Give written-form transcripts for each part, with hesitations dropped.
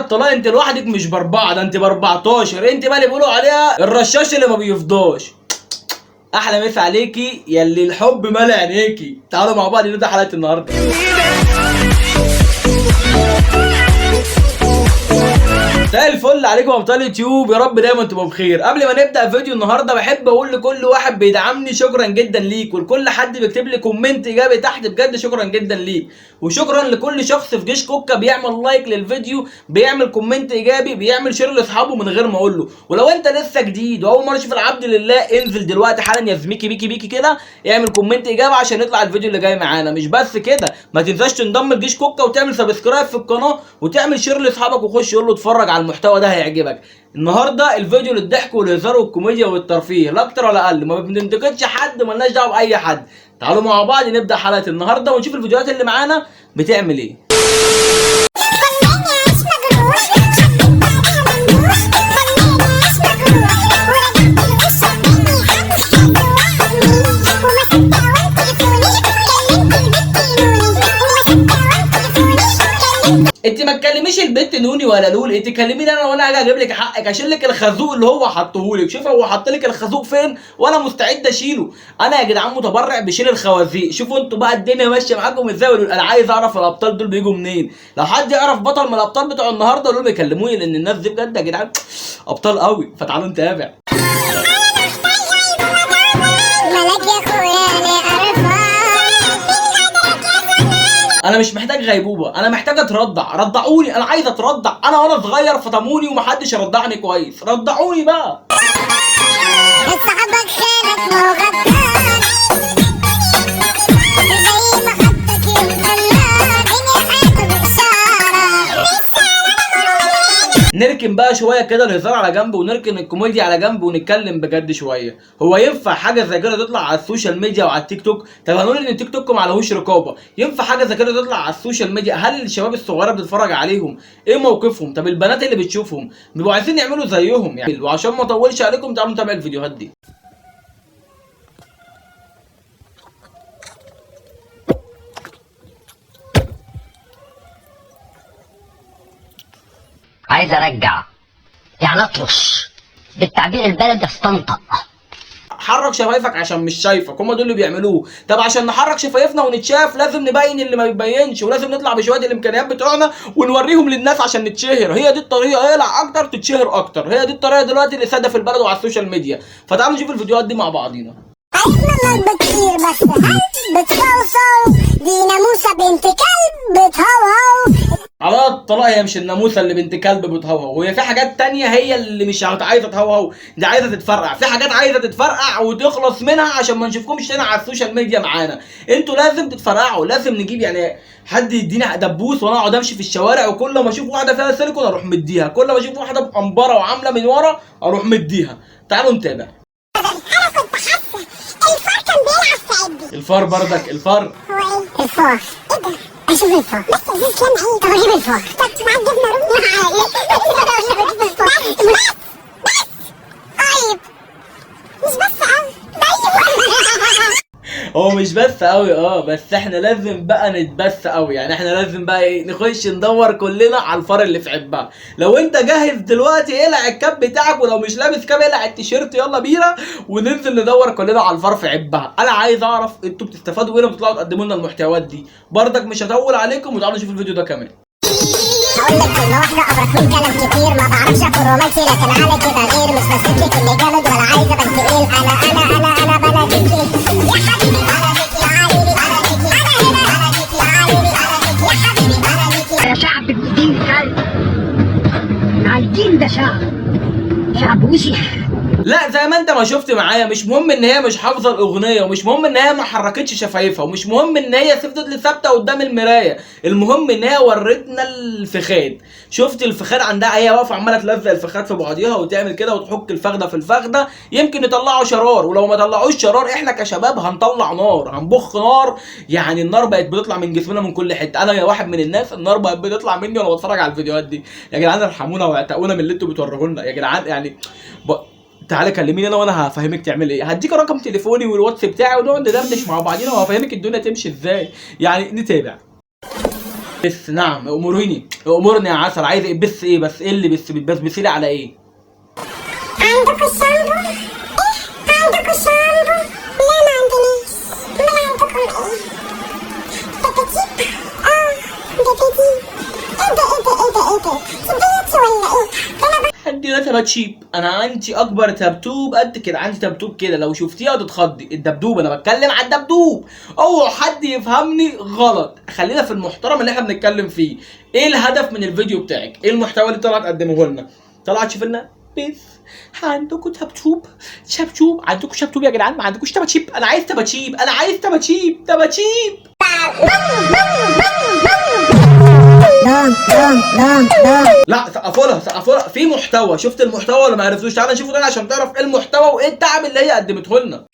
الطلاق انت لوحدك مش باربعة، ده انت ب14. انت بقى اللي بيقولوا عليها الرشاش اللي ما بيفضاش. احلى مسا عليكي ياللي الحب مالي عينيكي. تعالوا مع بعض نبدا حلقة النهارده. مساء الفل عليكم ابطال يوتيوب، يا رب دايما تبقوا بخير. قبل ما نبدا فيديو النهارده بحب اقول لكل واحد بيدعمني شكرا جدا ليك، ولكل حد بيكتب لي comment ايجابي تحت بجد شكرا جدا ليك، وشكرا لكل شخص في جيش كوكا بيعمل like للفيديو، بيعمل comment ايجابي، بيعمل share لاصحابه من غير ما اقول له. ولو انت لسه جديد واول مرة تشوف العبد لله، انزل دلوقتي حالا يا زميكي بيكي بيكي كده، اعمل comment ايجابي عشان يطلع الفيديو اللي جاي معانا. مش بس كده، ما تنساش تنضم لجيش كوكا وتعمل subscribe في القناة وتعمل share لاصحابك وخش يقول له اتفرج على المحتوى ده هيعجبك. النهارده الفيديو للضحك والهزار والكوميديا والترفيه، لا اكتر ولا اقل، ما بننتقدش حد، مالناش دعوه باي حد. تعالوا مع بعض نبدا حلقة النهارده ونشوف الفيديوهات اللي معانا بتعمل ايه. انت ما تكلميش البت نوني ولا لول، انت كلميني انا وانا هاجي اجيب لك حقك، اشيل لك الخازوق اللي هو حطهولك. شوف هو حط لك الخازوق فين وانا مستعد اشيله. انا يا جدعان متبرع بشيل الخوازيق. شوفوا انتوا بقى الدنيا ماشية معاكم ازاي. انا عايز اعرف الابطال دول بيجوا منين. لو حد يعرف بطل من الابطال بتوع النهارده قولوا لهم يكلموني، لان الناس دي بجد يا جدعان ابطال قوي. فتعالوا نتابع. ملك يا اخويا انا قرفان. انا مش محتاج غيبوبة، انا محتاج اترضع. رضعوني، انا عايز اترضع. انا وانا صغير فطموني ومحدش رضعني كويس، رضعوني بقى. صاحبك خانك ما هو غدار، زي ما خدك يوم طلع دنيا حياته بإشارة. نركن بقى شوية كده الهزار على جنب، ونركن الكوميديا على جنب، ونتكلم بجد شوية. هو ينفع حاجة زي كده تطلع على ال social media وعلى التيك توك؟ طب هنقول ان التيك توك ما عليهوش رقابه، ينفع حاجة زي كده تطلع على ال social media؟ هل الشباب الصغيرة بتتفرج عليهم؟ ايه موقفهم؟ طب البنات اللي بتشوفهم بيبقوا عايزين يعملوا زيهم يعني؟ وعشان ما اطولش عليكم تعالوا نتابع الفيديوهات دي. عايز ارجع يعني اطرش بالتعبير البلدي استنطق. حرك شفايفك عشان مش شايفك، هما دول اللي بيعملوه. طب عشان نحرك شفايفنا ونتشاف لازم نبين اللي ما بيبينش، ولازم نطلع بشوية الامكانيات بتوعنا ونوريهم للناس عشان نتشهر. هي دي الطريقة، اقلع اكتر تتشهر اكتر. هي دي الطريقة دلوقتي اللي ساده في البلد وعلى ال social media. فتعالوا نشوف الفيديوهات دي مع بعضينا. عرفنا انك بتطير بس هل بتصوصو؟ دي ناموسة بنت كلب بتهوهو. على الطلاق هي مش الناموسه اللي بنت كلب بتهوهو، هي في حاجات تانية هي اللي مش عايزه تهوهو، دي عايزه تتفرقع. في حاجات عايزه تتفرقع وتخلص منها عشان ما نشوفكمش تاني على ال social media معانا. انتوا لازم تتفرقعوا، لازم نجيب يعني حد يديني دبوس وانا اقعد امشي في الشوارع، وكل ما اشوف واحدة فيها سيليكون اروح مديها، كل ما اشوف واحدة بقنبره وعامله من ورا اروح مديها. تعالوا نتابع. انا كنت حاسة الفار كان بيلعب في عبي. الفار بردك الفار. هو ايه؟ الفار. ايه ده؟ اشوف الفار بس يا زيز كان ايه؟ طب اجيب الفار. طب معاك جبنه رومي؟ لا اجيب الفار بس بس. طيب مش بس قوي. هو مش بس قوي، بس احنا لازم بقى نتبس قوي. يعني احنا لازم بقى ايه، نخش ندور كلنا على الفار اللي في عبها. لو انت جاهز دلوقتي اقلع الكاب بتاعك، ولو مش لابس كاب اقلع التيشيرت، يلا بينا وننزل ندور كلنا على الفار في عبها. انا عايز اعرف انتوا بتستفادوا ايه لما بتطلعوا تقدموا لنا المحتويات دي. برضك مش هطول عليكم، وتعالوا نشوف الفيديو ده كمان. هقول لك كلمة واحدة أبرك من كلام كتير، ما بعرفش أكون رومانسي لكن على كده غير، مش بثبت لك إني جامد ولا عايز أبان تقيل. أنا أنا أنا أنا بناديكي يا حبيبي، بناديكي تعالي لي، بناديكي أنا هنا، بناديكي تعالي لي، بناديكي يا حبيبي، بناديكي. يا شعب الدين كلب على الدين، ده شعب وسخ. لا زي ما انت ما شفت معايا، مش مهم ان هي مش حافظه الاغنية، ومش مهم ان هي ما حركتش شفايفها، ومش مهم ان هي فضلت ثابتة قدام المراية، المهم ان هي ورتنا الفخاد. شفت الفخاد عندها، هي واقفة عماله تلزق الفخاد في بعضيها وتعمل كده وتحك الفخده في الفخده، يمكن يطلعوا شرار، ولو ما طلعوش شرار احنا كشباب هنطلع نار، هنبخ نار. يعني النار بقت بتطلع من جسمنا من كل حتة. انا يا واحد من الناس النار بقت بتطلع مني وانا بتفرج على الفيديوهات دي. يا جدعان ارحمونا واعتقونا من اللي انتوا بتوريه لنا يا جدعان. يعني تعالى كلميني انا وانا هفهمك تعمل ايه، هديك رقم تليفوني والواتس بتاعي ونقعد ندردش مع بعضينا وهفهمك الدنيا تمشي ازاي. يعني نتابع. بس نعم امريني، امرني يا عسل، عايز ايه؟ بس ايه؟ بس ايه اللي بس بتبسبسي لي على ايه؟ عندكوا شامبو؟ ايه عندكوا شامبو؟ لا ما عندناش. امال عندكم ايه؟ دباديب؟ اه دباديب. ايه ده ايه ده ايه ده ايه ده؟ ديتي ولا ايه؟ ده انا عندي تباتشيب، انا عندي اكبر تبتوب قد كده، عندي تبتوب كده لو شفتيها تتخضي. الدبدوب، انا بتكلم على الدبدوب، اوعوا حد يفهمني غلط، خلينا في المحترم اللي احنا بنتكلم فيه. ايه الهدف من الفيديو بتاعك؟ ايه المحتوى اللي طلعت تقدمه لنا؟ طلعت تشوف لنا بس عندكم تبتوب، شبتوب، عندكم شبتوب يا جدعان؟ ما عندكوش تباتشيب؟ انا عايز تباتشيب، انا عايز تباتشيب، تباتشيب. دام دام دام دام. لا سقفوا لها، سقفوا لها في محتوى. شفت المحتوى ولا ما عرفتوش؟ تعالى نشوفه تاني عشان تعرف ايه المحتوى وايه التعب اللي هي قدمته لنا.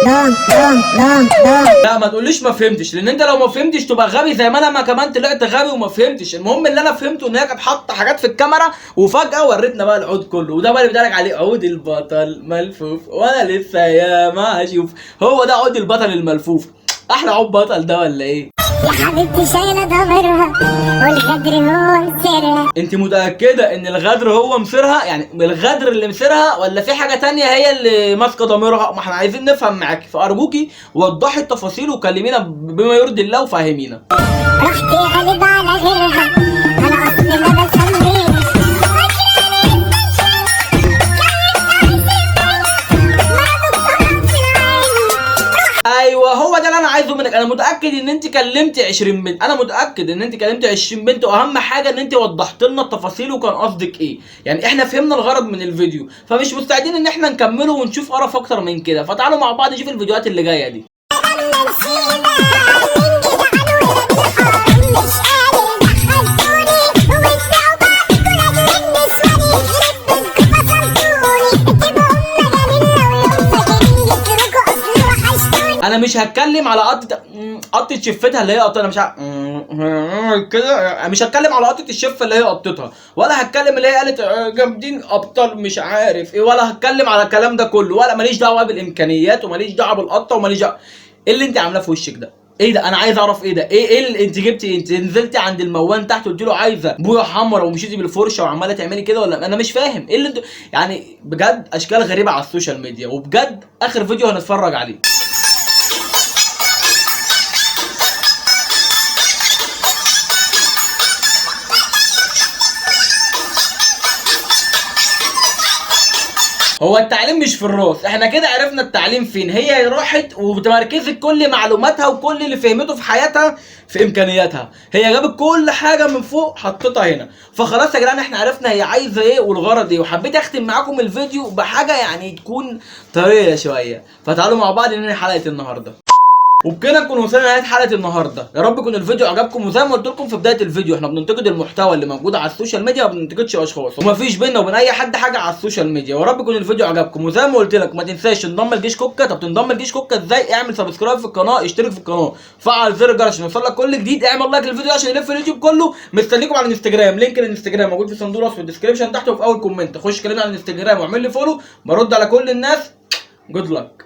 دام دام دام دام. لا ما تقوليش ما فهمتش، لان انت لو ما فهمتش تبقى غبي زي ما انا ما كمان طلعت غبي وما فهمتش. المهم اللي انا فهمته ان هي كانت حاطه حاجات في الكاميرا وفجاة وريتنا بقى العود كله، وده بقى اللي بيتقالك عليه عود البطل ملفوف، وانا لسه يا ما هشوف. هو ده عود البطل الملفوف، احلى عود بطل ده ولا ايه؟ يا حبيبتي شايلة ضميرها والغدر هو مسيرها. انت متاكدة ان الغدر هو مسيرها؟ يعني الغدر اللي مسيرها ولا في حاجة تانية هي اللي ماسكه ضميرها؟ ما احنا عايزين نفهم معاكي، فارجوكي وضحي التفاصيل وكلمينا بما يرضي الله وفهمينا. رحت قلب على غيرها، انا اصلي ما بسميش. ايوه هو ده اللي انا عايزه منك. انا متاكد ان انت كلمتي 20 بنت، انا متاكد ان انت كلمتي 20 بنت، واهم حاجة ان انت وضحت لنا التفاصيل وكان قصدك ايه. يعني احنا فهمنا الغرض من الفيديو، فمش مستعدين ان احنا نكمله ونشوف قرف اكتر من كده. فتعالوا مع بعض نشوف الفيديوهات اللي جاية دي. انا مش هتكلم على قطة قطة شفتها اللي هي قطتها، انا مش كده مش هتكلم على قطة الشفه اللي هي قطتها، ولا هتكلم اللي هي قالت جامدين ابطال مش عارف ايه، ولا هتكلم على الكلام ده كله، ولا ماليش دعوه بالامكانيات وماليش دعوه بالقطه وماليش دعوه. ايه اللي انت عاملاه في وشك ده؟ ايه ده؟ انا عايز اعرف ايه ده؟ ايه اللي انت جبتي؟ انت نزلتي عند الموان تحت وقلت له عايزه بويه حمراء ومشيتي بالفرشه وعماله تعملي كده ولا انا مش فاهم ايه اللي انت يعني؟ بجد اشكال غريبة على ال social media. وبجد اخر فيديو هنتفرج عليه. هو التعليم مش في الراس، احنا كده عرفنا التعليم فين. هي راحت وتمركزت كل معلوماتها وكل اللي فهمته في حياتها في امكانياتها، هي جابت كل حاجة من فوق حطيتها هنا. فخلاص يا جدعان احنا عرفنا هي عايزه ايه والغرض ايه. وحبيت اختم معاكم الفيديو بحاجة يعني تكون طرية شوية، فتعالوا مع بعض ننهي حلقة النهارده. وبكده نكون وصلنا لنهاية حلقة النهارده. يا رب يكون الفيديو عجبكم، وزي ما قلت لكم في بداية الفيديو احنا بننتقد المحتوى اللي موجود على ال social media، ما بننتقدش اشخاص، ومفيش بينا وبين اي حد حاجة على ال social media. ويا رب يكون الفيديو عجبكم، وزي ما قلت لك ما تنساش تنضم لجيش كوكا. طب تنضم لجيش كوكا ازاي؟ اعمل subscribe في القناة، اشترك في القناة، فعل زر الجرس عشان يوصلك كل جديد، اعمل like للفيديو عشان يلف اليوتيوب كله. مستنيكم على الانستجرام، link الانستجرام موجود في صندوق الوصف في ال description تحت وفي اول comment. خش كلمني على الانستجرام واعمل لي follow، برد على كل الناس. good luck.